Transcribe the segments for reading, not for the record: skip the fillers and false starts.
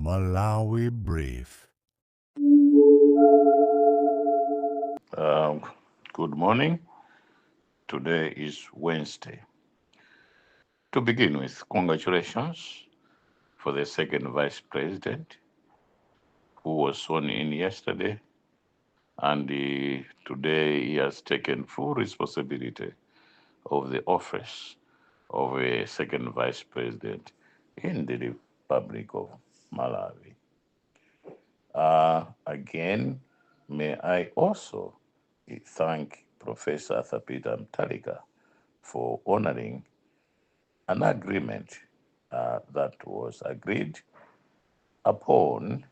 Malawi Brief. Good morning. Today is Wednesday. To begin with, congratulations for the second vice president who was sworn in yesterday, and today he has taken full responsibility of the office of a second vice president in the Republic of Malawi. Again, may I also thank Professor Arthur Peter Mutharika for honoring an agreement that was agreed upon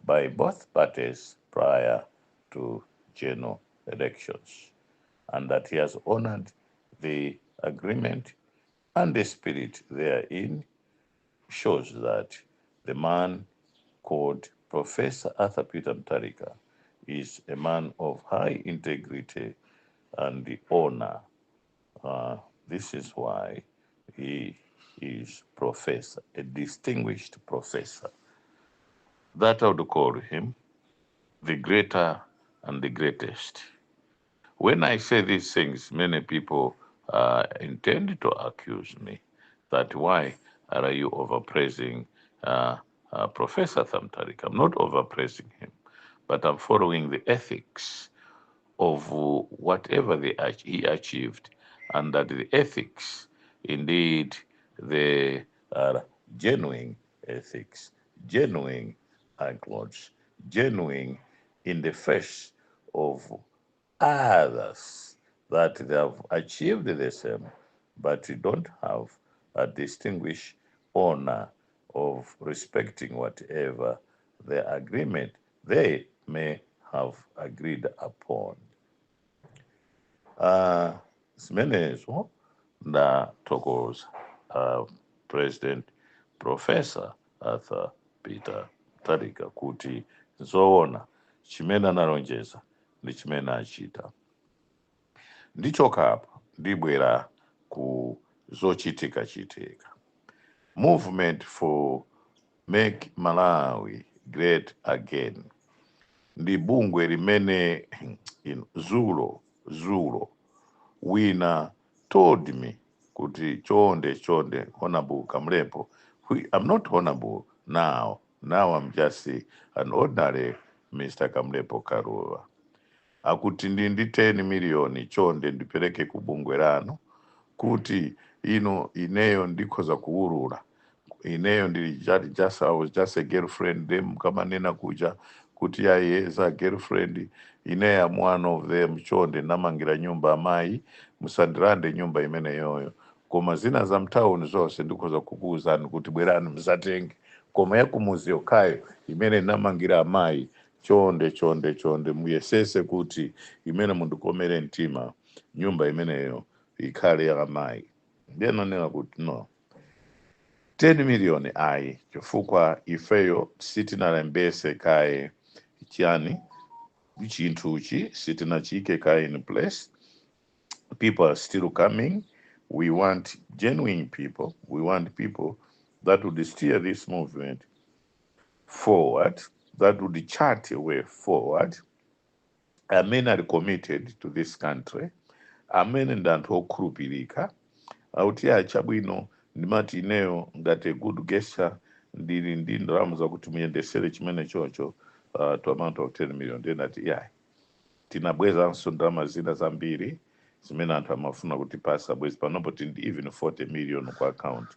by both parties prior to general elections, and that he has honored the agreement, and the spirit therein shows that the man called Professor Arthur Peter Mutharika is a man of high integrity and the honor. This is why he is professor, a distinguished professor. That I would call him the greater and the greatest. When I say these things, many people intend to accuse me that why are you overpraising Professor Mutharika? I'm not overpraising him, but I'm following the ethics of whatever he achieved, and that the ethics, indeed, they are genuine ethics, genuine accolades, genuine in the face of others that they have achieved the same, but you don't have a distinguished honor of respecting whatever the agreement they may have agreed upon. Zimenezo ndathokoza President Professor Arthur Peter Mutharika kuti zoona chimene analonjeza ndi chimene achita. Ndichoka apa ndibwera ku zochitika chitika. Movement for Make Malawi Great Again ndi bungwe limene zulo zulo wina told me kuti chonde chonde, Honorable Kamlepo. I'm not honorable now. Now I'm just an ordinary Mr. Kamlepo Kalua. Akuti ndi 10 miliyoni, chonde ndipereke ku bungwe lanu kuti ino ineyo ndikhoza kuwulula ineyo ndili just, I was just a girlfriend them kamanena kuja kuti ayeza girlfriend, ineyo am one of them. Chonde namangira nyumba amayi, musandilande nyumba imeneyoyo, koma zina za mtawuni zonse ndikhoza kukuwuzani kuti bwerani musatenge, koma yakumuzi yokhayo imene namangira amayi, chonde chonde chonde muyesese kuti imene mundikomere mtima, nyumba imeneyo ikhale ya amayi. Ndiye nanena kuti no, 10 million ayi, chifukwa ifeyo sitinalembese kaye chiyani, chinthuchi sitinachiyike kaye in place. People are still coming. We want genuine people. We want people that would steer this movement forward, that would chart a way forward, amene ali committed to this country, amene ndi anthu okhulupirika. Akuti ya chabwino, ndimati ineyo ngati a good gesture ndili ndi ndalama zakuti muyendesere chimene chocho to amount of 10 million. Then ati yayi, tinabwezanso ndalama zina zambiri zimene anthu amafuna kuti pasa bwezi panopo tindi even 40 million ku account,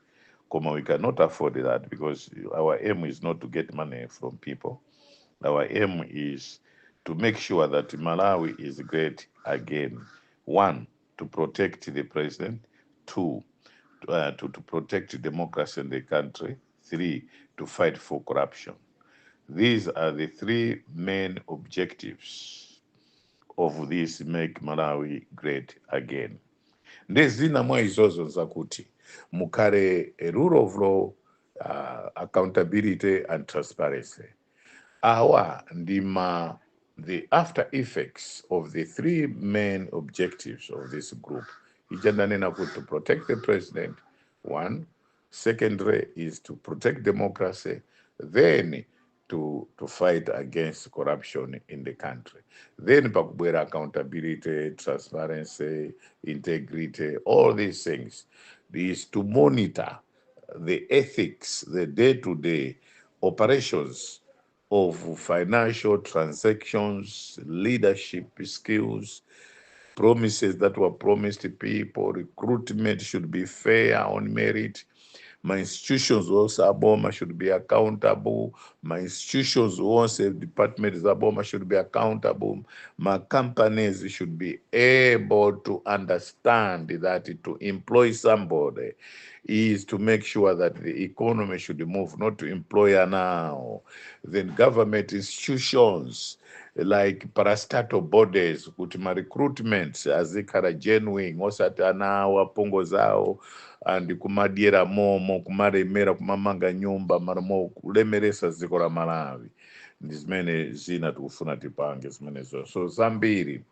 koma we cannot afford that because our aim is not to get money from people. Our aim is to make sure that Malawi is great again. One, to protect the president. Two, to protect democracy in the country. Three, to fight for corruption. These are the three main objectives of this Make Malawi Great Again. Ndezina mwa izozo zakuti mukhale a rule of law, accountability and transparency. Awa ndi ma the after effects of the three main objectives of this group. Ija ndanena kuti to protect the president, one. Secondary is to protect democracy. Then to fight against corruption in the country. Then pakubwera accountability, transparency, integrity, all these things is to monitor the ethics, the day-to-day operations of financial transactions, leadership skills, promises that were promised to people, recruitment should be fair on merit. Ma institutions onse aboma should be accountable. Ma institutions onse, departments aboma should be accountable. Ma companies should be able to understand that to employ somebody is to make sure that the economy should move, not to employ now. Then government institutions like parastatal bodies, kuti ma recruitments azikhala genuine, osati ana awo, apongozi awo, and kumadyera momo, kumalemera, kumamanga nyumba maramo, kulemeresa dziko la Malawi. Ndi zimene zina tikufuna tipange zimenezo. So zambiri,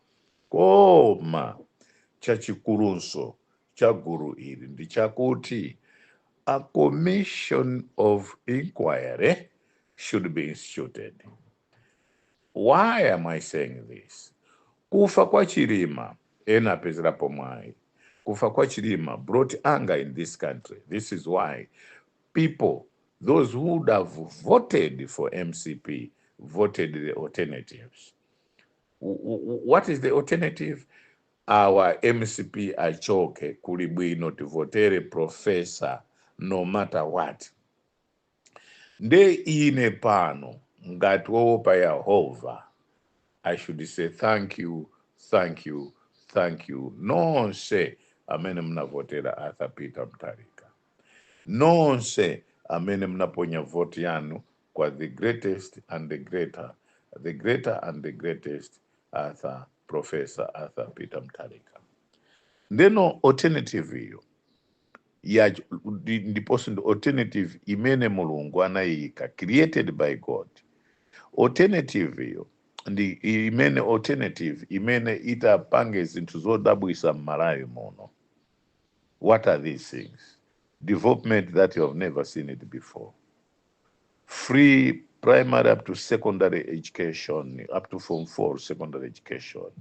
koma chachikulunso cha gulu ili ndi chakuti a commission of inquiry should be instituted. Why am I saying this? Kufa kwa Chilima, ena apezerapo mwayi. Kufa kwa Chilima brought anger in this country. This is why people, those who would have voted for MCP, voted the alternatives. What is the alternative? Our MCP achoke, kuli bwino tivotere professor no matter what. Nde ine pano ngati woopa Yehova, I should say thank you, thank you, thank you nonse amene mnavotera Arthur Peter Mutharika, nonse amene mnaponya voti yanu kwa the greatest and the greater, the greater and the greatest Arthur, Professor Arthur Peter Mutharika. Ndeno alternative iyo ya ndiponso ndi alternative imene Mulungu anayika, created by God. Alternative iyo ndi imene alternative imene itapange zinthu zodabwisa m'Malawi muno. What are these things? Development that you have never seen it before. Free primary up to secondary education, up to Form 4 secondary education.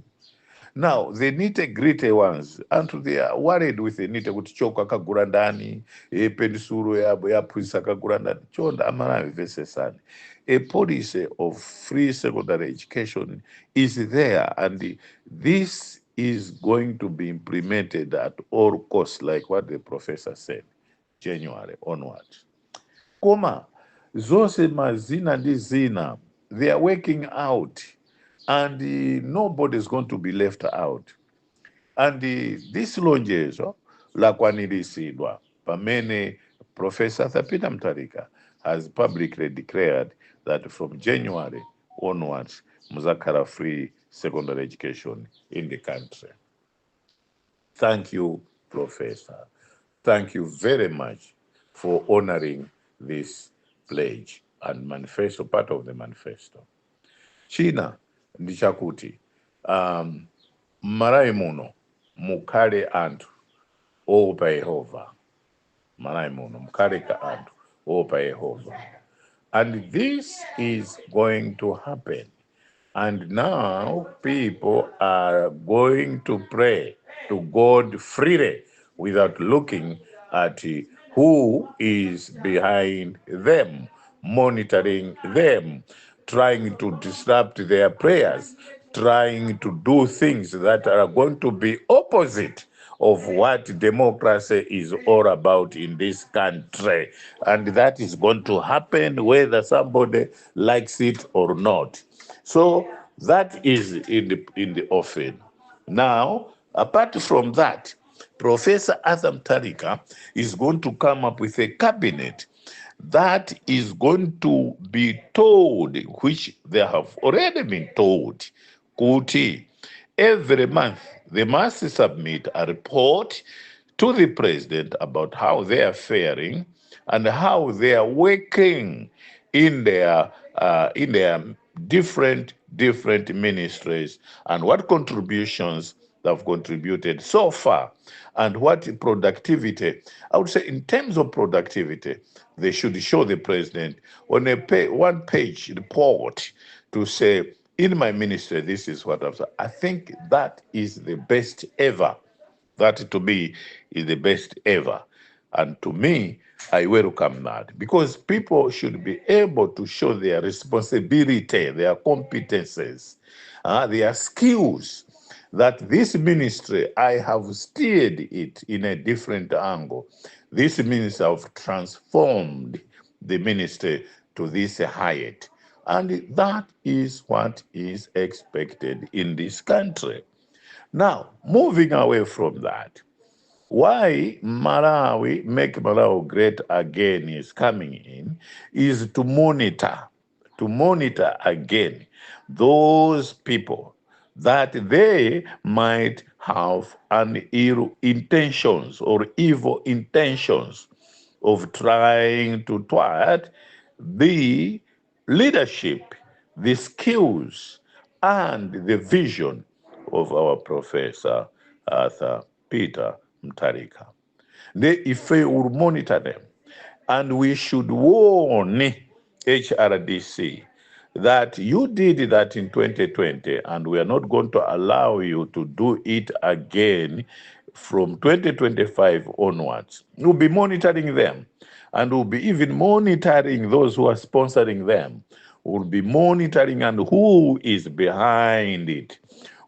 Now, the nitty gritty ones, anthu they are worried with the nitty, kuti choko akagula ndani, pensuro yabo yaphunzitsa akagula ndani. Chonde Amalawi, mvesesani. A policy of free secondary education is there, and this is going to be implemented at all costs, like what the professor said, January onward. Koma zonse mazina ndi zina, they are working out, and nobody is going to be left out. And this lonjezo lakwaniritsidwa pamene Professor Arthur Peter Mutharika has publicly declared that from January onwards muzakhala free secondary education in the country. Thank you, Professor. Thank you very much for honoring this pledge and manifesto, part of the manifesto. China ndichakuti m'Malawi muno mukhale anthu oopa Yehova. Malawi muno mukhale ka anthu oopa Yehova. And this is going to happen. And now people are going to pray to God freely without looking at who is behind them, monitoring them, trying to disrupt their prayers, trying to do things that are going to be opposite of what democracy is all about in this country. And that is going to happen whether somebody likes it or not. So that is in the offing. Now, apart from that, Professor Arthur Mutharika is going to come up with a cabinet that is going to be told, which they have already been told, kuti every month they must submit a report to the president about how they are faring and how they are working in their different ministries and what contributions they've contributed so far and what productivity. I would say in terms of productivity, they should show the president on a one page report to say, in my ministry, this is what I've said. I think that is the best ever. That to me is the best ever. And to me, I welcome that because people should be able to show their responsibility, their competences, their skills. That this ministry, I have steered it in a different angle. This ministry, I've transformed the ministry to this height. And that is what is expected in this country. Now, moving away from that, why Malawi, Make Malawi Great Again is coming in is to monitor again those people that they might have an ill intentions or evil intentions of trying to thwart the leadership, the skills, and the vision of our Professor Arthur Peter Mutharika. If we will monitor them, and we should warn HRDC that you did that in 2020, and we are not going to allow you to do it again from 2025 onwards. We'll be monitoring them, and we'll be even monitoring those who are sponsoring them. We'll be monitoring and who is behind it.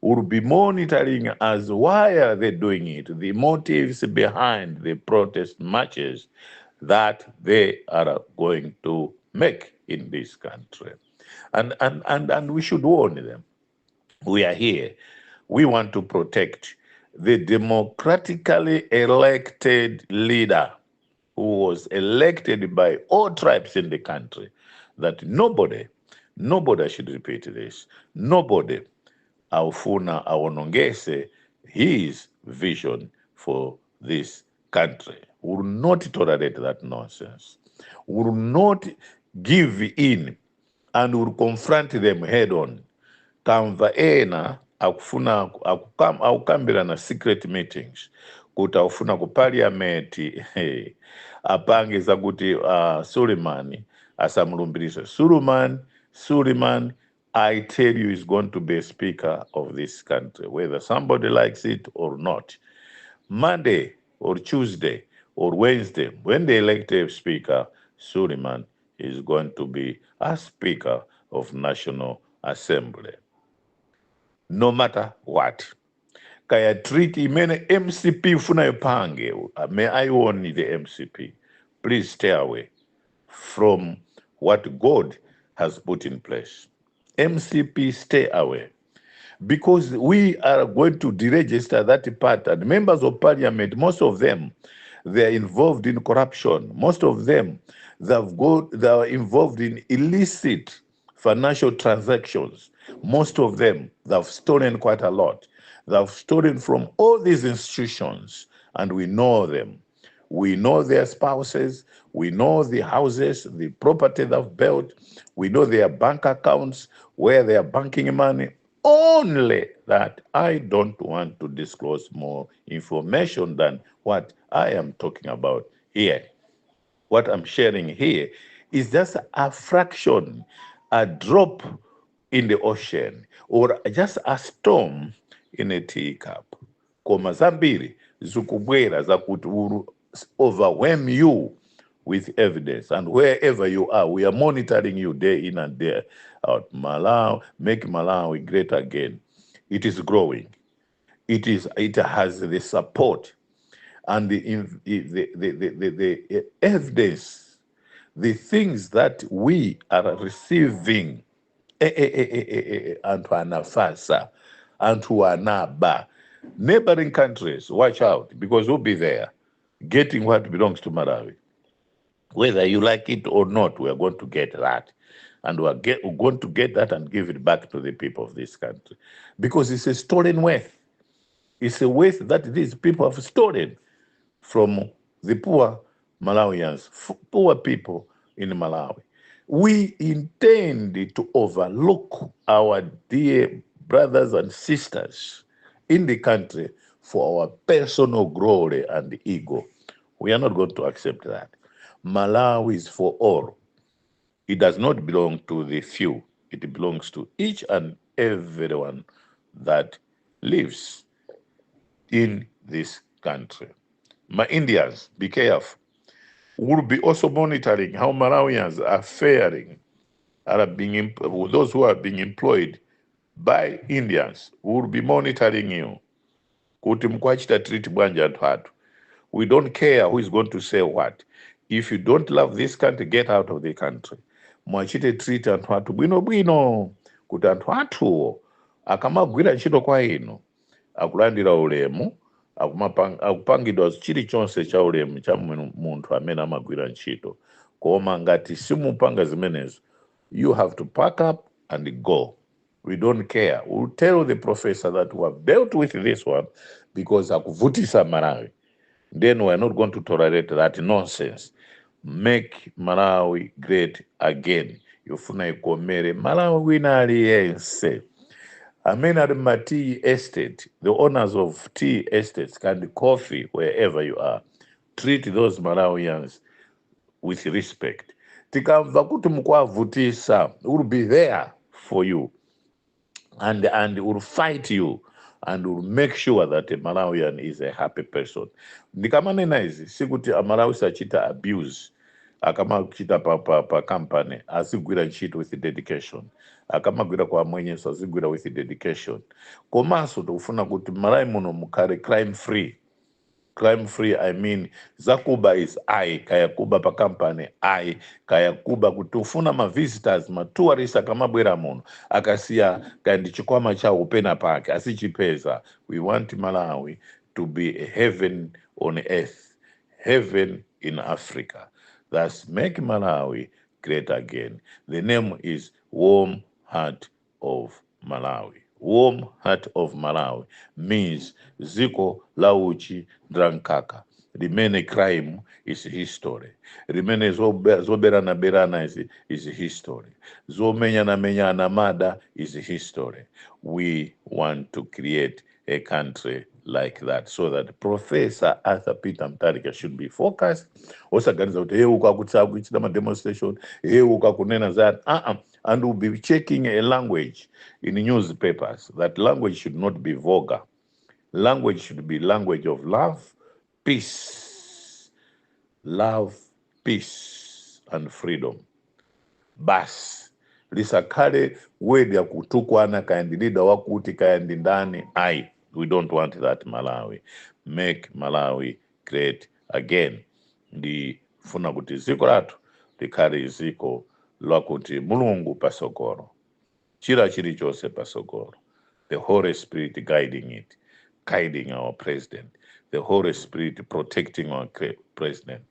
We'll be monitoring as why are they doing it, the motives behind the protest marches that they are going to make in this country. And we should warn them. We are here. We want to protect the democratically elected leader who was elected by all tribes in the country, that nobody, nobody should repeat this, nobody aufuna awonongese his vision for this country. We will not tolerate that nonsense. We will not give in and will confront them head on. Tamva ena akufuna akukambirana secret meetings kuti akufuna ku parliament, hey, apange zakuti Suleiman asamulumbirise. Suleiman, I tell you, is going to be a speaker of this country, whether somebody likes it or not. Monday or Tuesday or Wednesday, when they elect a speaker, Suleiman is going to be a speaker of National Assembly. No matter what. Kaya trick imene MCP ifuna ipange, may I warn the MCP, please stay away from what God has put in place. MCP, stay away. Because we are going to deregister that part. And members of parliament, most of them, they are involved in corruption. Most of them, they are involved in illicit financial transactions. Most of them, they've stolen quite a lot. They've stolen from all these institutions, and we know them. We know their spouses, we know the houses, the property they've built, we know their bank accounts, where they are banking money. Only that I don't want to disclose more information than what I am talking about here. What I'm sharing here is just a fraction, a drop in the ocean, or just a storm in a teacup. Koma zambiri zikubwera zakuti will overwhelm you with evidence. And wherever you are, we are monitoring you day in and day out. Malawi, Make Malawi Great Again. It is growing. It has the support and the evidence, the things that we are receiving. Anthu anafasa, anthu anaba. Neighboring countries, watch out, because we'll be there getting what belongs to Malawi. Whether you like it or not, we are going to get that. And we're going to get that and give it back to the people of this country. Because it's a stolen wealth. It's a wealth that these people have stolen from the poor Malawians, poor people in Malawi. We intend to overlook our dear brothers and sisters in the country for our personal glory and ego. We are not going to accept that. Malawi is for all. It does not belong to the few. It belongs to each and everyone that lives in this country. My Indians, be careful. We'll be also monitoring how Malawians are faring, are being those who are being employed by Indians. Will be monitoring you. Kuti mukuwachita treat bwanji anthu athu. We don't care who is going to say what. If you don't love this country, get out of the country. Mwachite treat anthu athu bwino bwino kuti anthu athuwo akamagwira ntchito kwa inu akulandira ulemu, akupangidwa chilichonse cha ulemu cha munthu amene amagwira ntchito. Koma ngati simupanga zimenezo, you have to pack up and go. We don't care. We'll tell the professor that we have dealt with this one because akuvutisa Malawi. Then we're not going to tolerate that nonsense. Make Malawi great again. Yofuna ikomere Malawi wina aliyense amene ali ma tea estate, the owners of tea estates and coffee, wherever you are, treat those Malawians with respect. Tikamva kuti mukuavutisa, will be there for you and will fight you and will make sure that a Malawian is a happy person. Ndikamanena izi sikuti Amalawi sachita abuse. Akamachita pa company azigwira ntchito with dedication, akamagwira kwa amwenyeso azigwira with dedication. Komanso tikufuna kuti Malawi muno mukhale crime free. Crime free, I mean zakuba is I kaya kuba pa company, I kaya kuba kuti ufuna ma visitors, ma tourists akamabwera muno akasiya kaya ndi chikwama chawo pena pake asichipeza. We want Malawi to be a heaven on earth, heaven in Africa. Thus Make Malawi Great Again. The name is Warm Heart of Malawi. Warm Heart of Malawi means ziko la uchi ndi mkaka limene crime is history, limene zoberana berana is history, zomenyana menyana mada is history. We want to create a country like that so that Professor Arthur Peter Mutharika should be focused, osaganiza kuti hey, ukakuti akuchita ma demonstration, hey, ukakunena za uh-uh. And we'll be checking a language in newspapers. That language should not be vulgar. Language should be language of love, peace, love, peace and freedom. Basi, lisakhale word ya kutukwana kaya ndi leader wakuti kaya ndi ndani ayi. We don't want that Malawi. Make Malawi Great Again. Ndifuna kuti dziko lathu likhale dziko lakuti Mulungu pasogolo, chira chilichonse pasogolo, the Holy Spirit guiding it, guiding our president, the Holy Spirit protecting our president.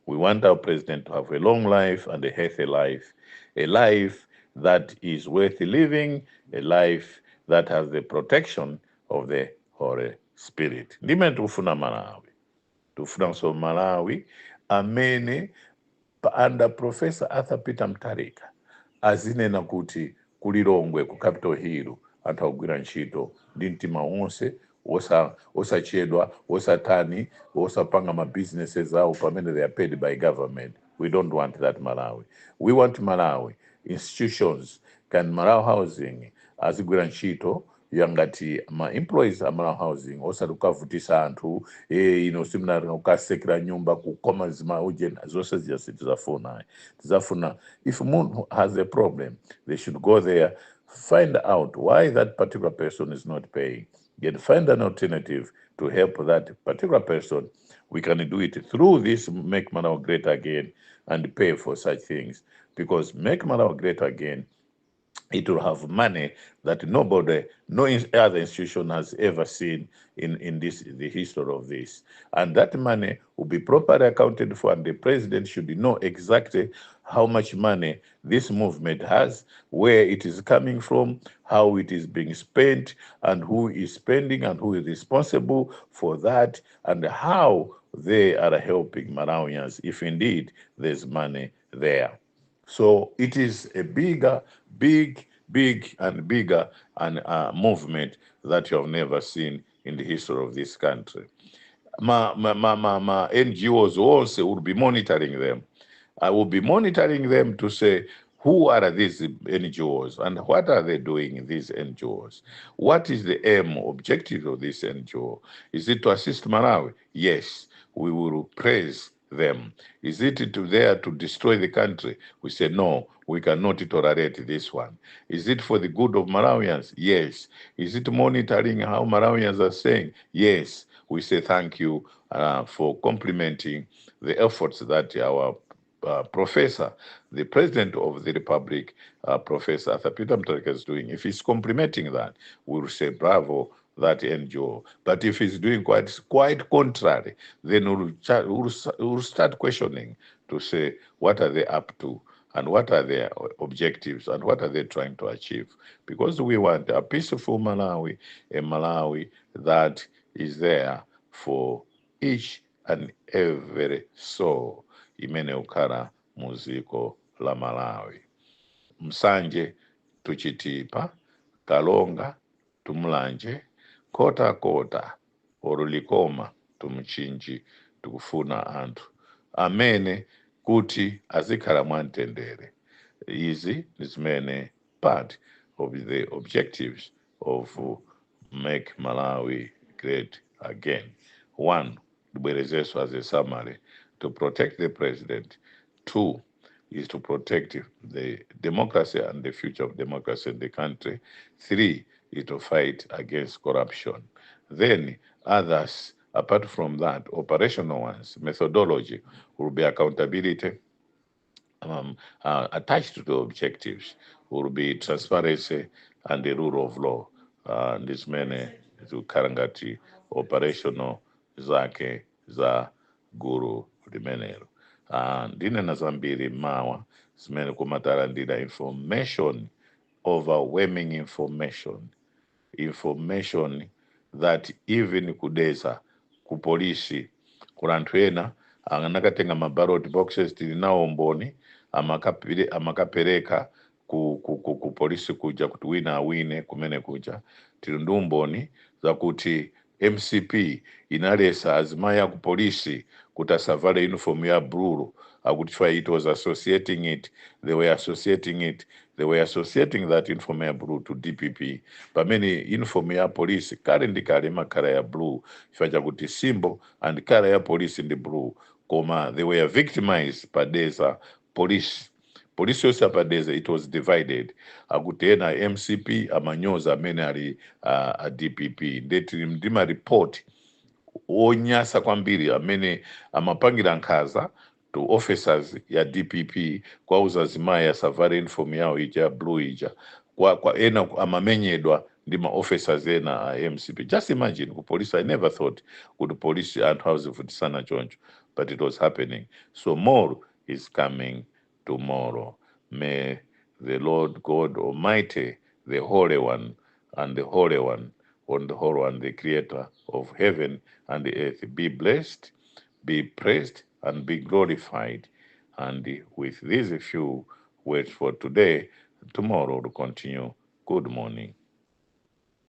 We want our president to have a long life and a healthy life, a life that is worth living, a life that has the protection of the Holy Spirit. Ndimene tikufuna Malawi. Tikufunanso Malawi amene under Professor Arthur Peter Mutharika azinena kuti kulilongwe ku Capitol Hill anthu akugwira ntchito ndi mtima wonse, osachedwa, osatani, osapanga ma businesses awo pamene they are paid by government. We don't want that Malawi. We want Malawi institutions can Malawi Housing azigwira ntchito yangati ma employees a Malawi Housing, osati kukavutisa anthu ino simna kukasekera nyumba kukoma zima uje zonse zija sitizafuna. Tizafuna if munthu has a problem, they should go there, find out why that particular person is not paying, then find an alternative to help that particular person. We can do it through this Make Malawi Great Again and pay for such things, because Make Malawi Great Again, it will have money that nobody, no other institution has ever seen in this the history of this. And that money will be properly accounted for, and the president should know exactly how much money this movement has, where it is coming from, how it is being spent, and who is spending and who is responsible for that, and how they are helping Malawians, if indeed there's money there. So it is a bigger, big big and bigger and movement that you have never seen in the history of this country. Ma NGOs also will be monitoring them. I will be monitoring them to say, who are these NGOs and what are they doing in these NGOs? What is the aim, objective of this NGO? Is it to assist Malawi? Yes, we will praise them. Is it to there to destroy the country? We say no, we cannot tolerate this one. Is it for the good of Malawians? Yes. Is it monitoring how Malawians are saying? Yes. We say thank you for complimenting the efforts that our professor, the president of the republic, Professor Arthur Peter Mutharika is doing. If he's complimenting that, we will say bravo, that NGO. But if he's doing quite contrary, then we'll start questioning to say, what are they up to? And what are their objectives? And what are they trying to achieve? Because we want a peaceful Malawi, a Malawi that is there for each and every soul imene ukhala muziko la Malawi. Nsanje to Chitipa, Karonga to Mulanje, Nkhotakota or Likoma to Mchinji, tikufuna anthu amene kuti azikhala mwamtendere. Izi ndi zimene part of the objectives of Make Malawi Great Again. One, ndibwerezenso as a summary, to protect the president. Two, is to protect the democracy and the future of democracy in the country. Three, is to fight against corruption. Then others, apart from that, operational ones, methodology will be accountability, attached to the objectives will be transparency and the rule of law. Ndi zimene zikukhala ngati operational zake za gulu limenelo. Ndinena zambiri mawa zimene kumatalandira information, overwhelming information, information that even ku Dedza ku polisi kuli anthu ena anakatenga ma ballot boxes, tili nawo umboni, amakapereka ku polisi kuja kuti wina awine kumene kuja. Tili ndi umboni zakuti MCP inalesa azimayi aku polisi kuti asavale uniform ya blue, akuti fa it was associating it, they were associating that uniform ya blue to DPP, pamene uniform ya polisi kale ndi kale imakhala ya blue chifukwa chakuti symbol and color ya polisi ndi blue. Koma they were victimized pa Dedza police. Polisi yonse pa Dedza, it was divided, akuti ena MCP amanyoza amene ali a DPP. Ndeti ndi ma report onyasa kwambiri amene amapangira nkhaza to officers ya DPP, kwauza azimayi asavale uniform yawo ija ya blue ija, kwa ena amamenyedwa ndi ma officers ena a MCP. Just imagine, ku police. I never thought kuti police anthu azivutisana choncho, but it was happening. So more is coming tomorrow. May the Lord God Almighty, the Holy One and the Holy One on the Holy One, the creator of heaven and the earth, be blessed, be praised, and be glorified. And with these few words for today, tomorrow will continue. Good morning.